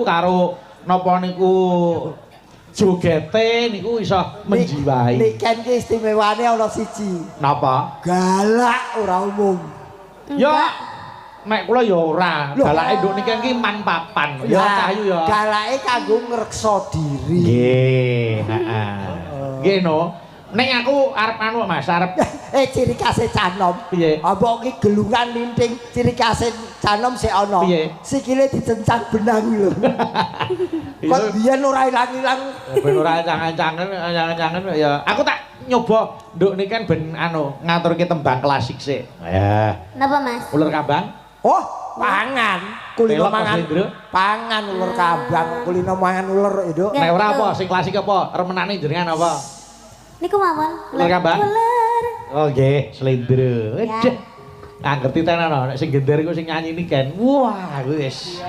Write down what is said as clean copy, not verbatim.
karo napa niku jogete niku iso menjiwai. Niken ki istimewane ana siji. Napa? Galak ora umum. Ya nek kula ya ora. Loh. Galake nduk niken ki man papan. Ya Cahyu ya. Galake kanggo ngreksa diri. Nggih, heeh. Nggih no. Ning aku arep anu Mas, arep Ciri khase canom. Piye? Apa ki gelungan linting ciri khase canom sik ana. Piye? Sikile dicencang benang lho. Kok biyen ora ilang-ilang. Ben ora cangan-cangan, cangan-cangan ya. Aku tak nyoba nduk niken ben anu ngaturke tembang klasik sik. Ya. Napa, Mas? Uler kambang. Oh, pangan. Kulino Pelok, Mas mangan. Hendro. Pangan uler kambang, kulino mangan uler itu. Nek ora apa sing klasik apa? Remenane jenengan apa? Niku mawon. Uler kambang? Uler. Oh nggih, slendro. Ya. Waduh. Ah ngerti tenan no, nek sing gender iku sing nyanyi niken. Wah, wis.